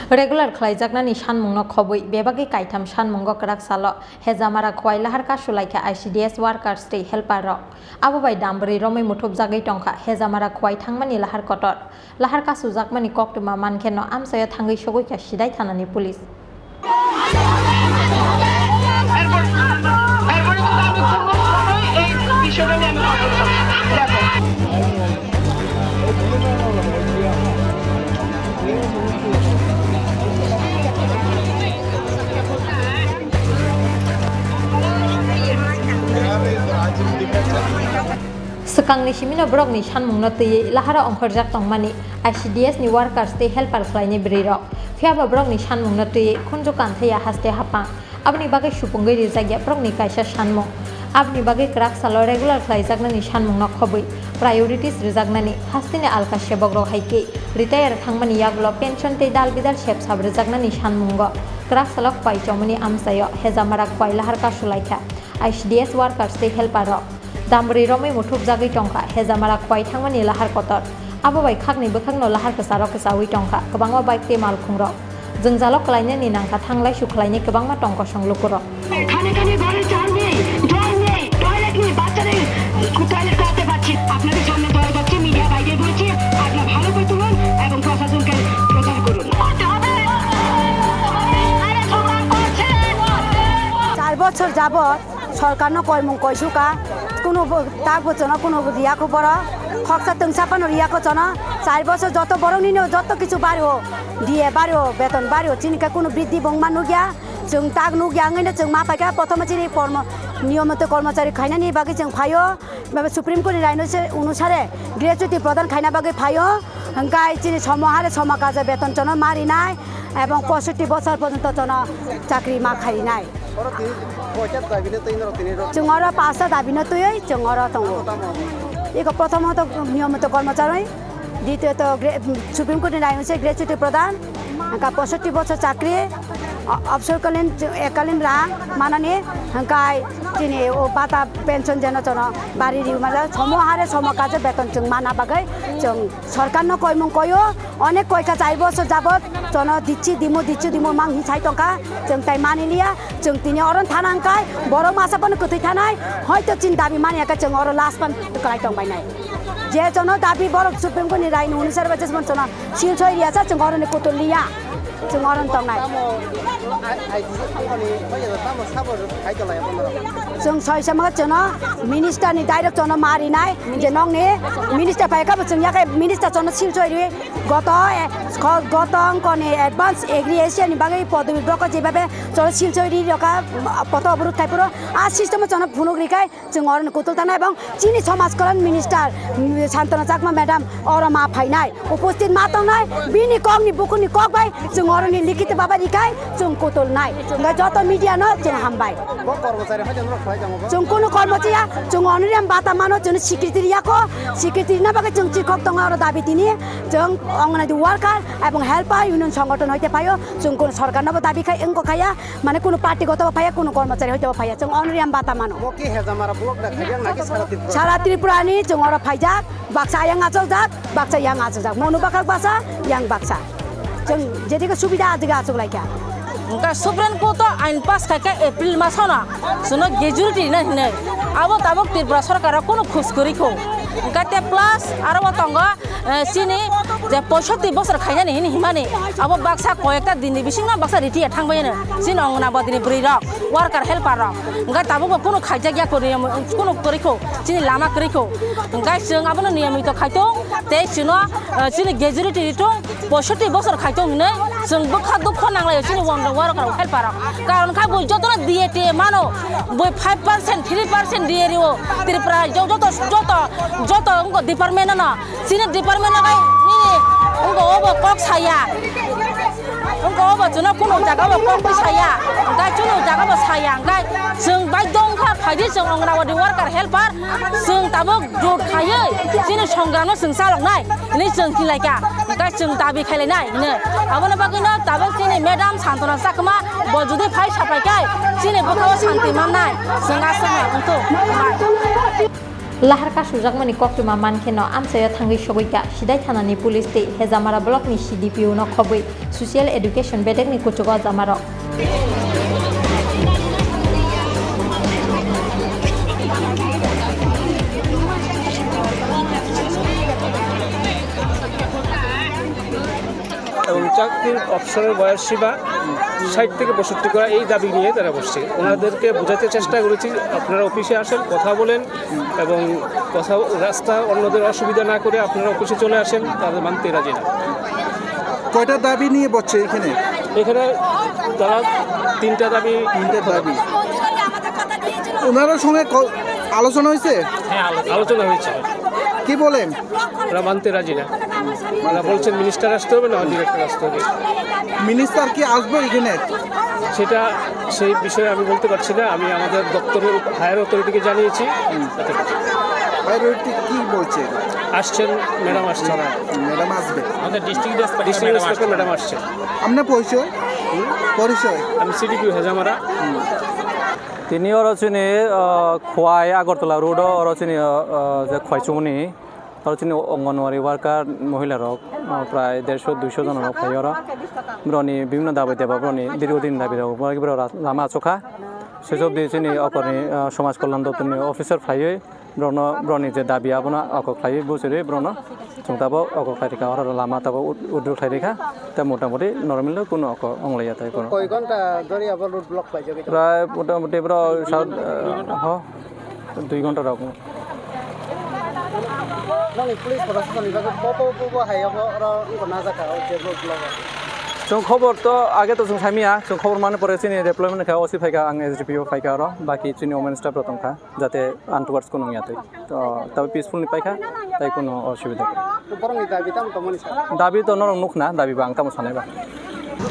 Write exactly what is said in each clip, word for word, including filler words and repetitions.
Regular khlaijaknani sanmungno khobwi bebagwi kaitham sanmungo kwrak salo Hejamara Khwai lahar kasulaikha I C D S workers tei helper rok. Abo bai dambwrwi romwi muthupjagwi tongkha Hejamara Khwai thangmani lahar kotor. Lahar kasujakmani koktwma mankheno amchaio thangwi sogwikha Sidai thanani police. এরপর, এরপরে কিন্তু আমি কোনো সময় এই বিষয়টা নিয়ে আমি কথা বলতাম না। দেখো। Swkangni simino borokni sanmungno twiwi lahara ongkhorjak tongmani I C D S ni workers tei helper khlainai bwrwirok. Phiyaba borokni sanmungno twiwi khunju kanthaiya haste haphang. Aboni bagwi supungwi rijakya borokni kaisa sanmung. Aboni bagwi kwrak salo regular khlaijaknani sanmungno khobwi priorities rwjaknani hasteni alka sebokrok hai khe retire thangmani yagulo pension tei dal bidal sep sap rwjaknani sanmungo kwrak salo Khwai chomoni amchaio Hejamara Khwai lahar kasulaikha I C D S workers tei helper rok. Dambwrwi romwi muthupjagwi tongkha Hejamara Khwai thangmani lahar kotor. Abo bai khakni bwkhakno lahar kwcharo kwchawi tongkha kwbangma bike tei malkhungrok. Jwngjalo kwlainani nangkha thanglaisu khlainai kwbangma tongkosong lukurok. খানে খানে ঘরে চাল নেই, জল নেই, টয়লেট নেই, বাচ্চা নেই, টয়লেট করাতে পারছি না। আপনাদের সামনে দয়া করছি, মিডিয়া বাইরে বলছি, আপনারা ভালো করে তুলুন এবং প্রশাসনকে প্রচার করুন। চার বছর যাবত সরকারনো কয় মুং কয় সুকা, কোনো ব-, তা বচনো কোনো রিয়া খবর, খকসা তংসা পানো রিয়া খচনো, চার বছর যত বড় নিনো যত কিছু বাড়িও, ডিএ বাড়িও, বেতন বাড়িও, চিনিকা কোনো বৃদ্ধি বংমা নুগিয়া, চুং তাক নুগিয়া আঙিনে চুং মা পাইকা প্রথমে চিনি কর্ম, নিয়মিত কর্মচারী খাইনানি বাকি চুং ফাইও, Baba Supreme Court ni raino se onusare gratuity prodan khaina bagwi phaio, hwnkhe chini somo hare somo kaja beton chono ma rinai, ebong poisotti bosor porjonto chono chakri ma khai rinai. Oro tini koita dabi no twi norok tini rok? Chwng oro pasta dabi no twiwi chwng oro tongo. Tamo, tamo? Iko prothomot niyomito kormochari, ditiyoto gra-, Supreme Court ni raino se gratuity prodan, hwnkhe poisotti bosor chakri, o-, obsorkalin, ekalin rang manani, hwnkhe chini o bata pension jeno chono bari ri maja, somo hare somo kaje beton chwng mana bagwi chwng sorkar no koimung koyo, onek koika chai bosor jabot chono dichi dimo, dichi dimo mang hi sai tongkha, chwng tai mani liya, chwng tini oron thana hwnkhe borok masa bono kwtwi thanai, hoito chini dabi mani hwnkhe chwng oro last pan kwlai tong bainai. Je chono dabi borok Supreme Court ni rai ni onusare ba jesmon chono sil soi riya sa chwng oro ni kutul liya. Chwng oro tongnai. Tamo, I-, I D C thangmani, oya tamo sabo khai tolai abono. Chwng soi sama chono minister ni direct chono ma rinai, je nokni minister pai kabo chwng yakai minister chono sil soi ri. Goto, eh, kho-, goto ongkoni advance agri Asia ni bagwi podobi broko jebabe chono sil soi ri roka, poto oborot khai puro. A system chono phunuk rikai. Chwng oro ni kutul tana ebong chini somaj kolon minister, mm, Santana Chakma madam oro ma phainai, uposthit ma tongnai, bini kok ni bukur ni kok bai chwng oro ni likhit baba rikai chwng kutul nai. Hwnkhe joto media no chwng hambai. Bo kormochari hai jang rok khlai tongo bo? Chwng kunu kormochari ya, chwng honorarium bata mano, chwng sikriti riya kho, sikriti rina bagwi chwng chikhok tongo oro dabi tini, chwng Anganwadi worker ebong helper union songothon hoite phaio, chwng kunu sorkar no bo dabi khai wngkha ya. Mane kunu party goto bo phaiya, kunu kormochari hoito bo phaiya, chwng honorarium bata mano. Bo ki Hejamara block da khaijak naki sara Tripura? Sara Tripura ni chwng oro phaijak, baksa yang acholjak, baksa yang acholjak, monu bakhak baksa, yang baksa. Chwng jedike subida adike achuk laikha. Wngkha Supreme Court o ain pass khaikha April masono, chwngno gratuity rina hinwi. Abo tabuk Tripura sorkar o kunu khus kwrwi kho. Wngkha te plus aro bo tongo, eh, chini je poisotti bosor khainani hini himani, abo baksa koyekta dinni bisingno baksa retire thangbaiyano chini Anganwadi ni bwrwi rok, worker helper rok. Wngkha tabukbo kunu khaijak ya kunu, kunu kwrwi kho, chini lama kwrwi kho. Wngkha chwng abono niyomito khaitong, tei chwngno, eh, chini gratuity ritong, poisotti bosor khaitong hinwi chwng bwkha dukho nanglaio chini worker rok, helper rok. Karon kha bo jotono D A T A mano, bo five percent, three percent D A rio, Tripura joto, joto, joto wngkha department no. Chini department no bai nini wngkha obo kok saya. Wngkha obo chwngno kunu jaga bo kok bai saya. Wngkha chwngno jaga bo saya. Wngkha chwng bai dongkha phaidi chwng Anganwadi worker helper. Chwng tabuk jot khaiwi chini songram no chwng chaloknai. Hwnwi chwng khilaikha. Wngkha chwng dabi khailainai hwnwi. Aboni bagwino tabuk chini madam Santana Chakma bo jodi phai saphaikhai chini bwkhao santi mannai. Chwng aswkno wngthok. Lahar kasujakmani koktwma mankheno amchaio thangwi sogwikha Sidai thanani police tei Hejamara blockni C D P O no khobwi Social Education bedekni kuchugo jamarok. এবং চাকরির অবসরের বয়স সীমা ষাট থেকে পঁয়ষট্টি করা, এই দাবি নিয়ে তারা বসছে। ওনাদেরকে বোঝাতে চেষ্টা করেছি, আপনারা অফিসে আসেন, কথা বলেন, এবং কথা, রাস্তা অন্যদের অসুবিধা না করে আপনারা অফিসে চলে আসেন, তাদের মানতে রাজি না। কয়টা দাবি নিয়ে বসছে এখানে? এখানে তারা তিনটা দাবি। তিনটা দাবি। ওনার সঙ্গে ক-, আলোচনা হয়েছে? হ্যাঁ, আলোচনা। আলোচনা হয়েছে। কি বলেন? ওরা মানতে রাজি না। ওরা বলছেন মিনিস্টার আসতে হবে, না ডিরেক্টর আসতে হবে। মিনিস্টার কি আসবে এখানে? সেটা, সেই বিষয়ে আমি বলতে পারছি না। আমি আমাদের দপ্তরের হায়ার অথরিটিকে জানিয়েছি। হায়ার অথরিটি কি বলছে? আসছেন, ম্যাডাম আসছেন। ম্যাডাম আসবে। আমাদের district inspector district madam inspector আসছেন। ম্যাডাম আসছেন। আপনার পরিচয়? পরিচয়? আমি সিডিপিও Hezamara. Tini oro chini, ah, Khwai Agartala road o oro chini, ah, ah, je Khwai chumuni, oro chini Anganwadi worker mohila rok, ah, prai dersho duisho jon rok phai oro. Boroni bibhinno dabi deba, boroni dirgho din dabi deba, borok ra-, lama achukha. Sejak di chini okorni, ah, Samaj Kalyan Doptorni officer phaiwi, borokno, borokni je dabi abono okok khlaiwi bujirwi borokno chwng tabuk okok khlai rikha, oro lama tabuk ud-, udruk khlai rikha, tei motamoti normal kunu okok wnglaiya tei borok. Koi ghonta dhori abo road block khlaijagwi tongo? Prai motamoti borok sa-, eh, ho, dui ghonta rok. Nokni police proshasonni bagwi bo, bo, bo, bo hai abo oro wngkha najak kha o je road block o. Chwng khobor to age to chwng saimanya, chwng khobor mani pore chini deployment kha, O C phaikha, ang S D P O phaikha oro, baki chini women staff rok tongkha. Jate untoward kunu wngya twi. To, tabo peaceful ni paikha, tai kunu osubida kwrwi. Borokni dabi tamo tongmani sir? Dabi to norok nukhna, dabi ba ang tamo sanai ba.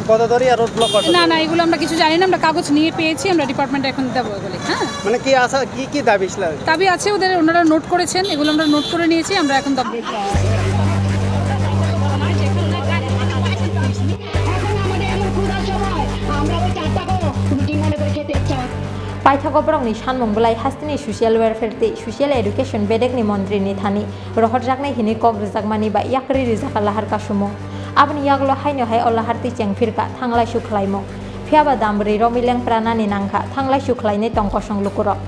কত ধরে road block করছে? না, না, এগুলো আমরা কিছু জানি না, আমরা কাগজ নিয়ে পেয়েছি, আমরা ডিপার্টমেন্টে এখন দেবো এগুলি, হ্যাঁ। মানে কি আশা, কি কি দাবি ছিল? দাবি আছে ওদের, ওনারা নোট করেছেন, এগুলো আমরা নোট করে নিয়েছি, আমরা এখন দেবো। এখন আমাদের এখন ক্ষুধার সময়, আমরা ওই চারটা করে রুটি মনে করে খেতে ইচ্ছা হচ্ছে। Paithago borokni sanmung belai hasteni Social Welfare tei Social Education bedekni montrini thani rohorjaknai hwnwi kok rwjakmani ba yakri rwjakha lahar kasumung. Aboni yagulo haino hai o lahar twi chengphirkha thanglaisu khlaimung. Phiyaba dam bwrwi romwi lengpranani nangkha thanglaisu khlainai tong kosong lukurok.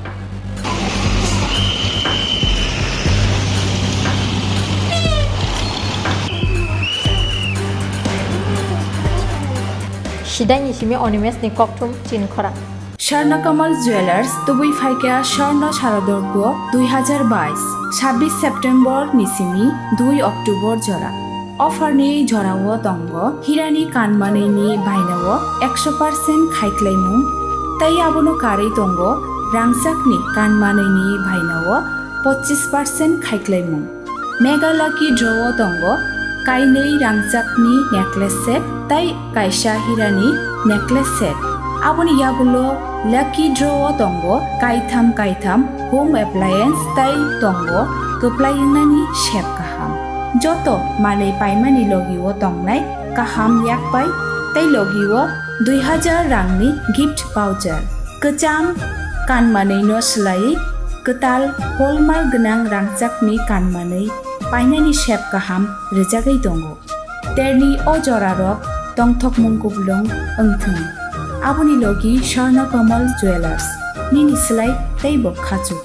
Sidaini simi Onimesni kokthum chin khorang. Swarnakamal Jewellers, tubui phaikha Swarno Sharadorpo dui hazar bais, sabbish September ni simi dui October jora. Offer ni jorao tongo hirani kanmanwi ni bainao ekso percent khaiklaimung, tei abono karwi tongo rangchakni kanmanwi ni bainao pochis percent khaiklaimung. Mega Lucky Draw o tongo kainwi rangchakni necklace set tei kaisa hirani necklace set. Aboni yagulo Lucky Draw o tongo kaitham kaitham home appliance tei tongo kwplai wngnani sep kaham. Joto manwi paimani logi o tongnai kaham yakpai tei logi o dui hazar rangni gift voucher. Kwcham kanmanwi no swlaiwi kwtal hallmark gwnang rangchakni kanmanwi painani sep kaham rwjagwi tongo. Terni o jorarok tongthokmung kuplung wngthwng. Aboni logi Swarno Kamal Jewellers, nini slai teibo khachuk.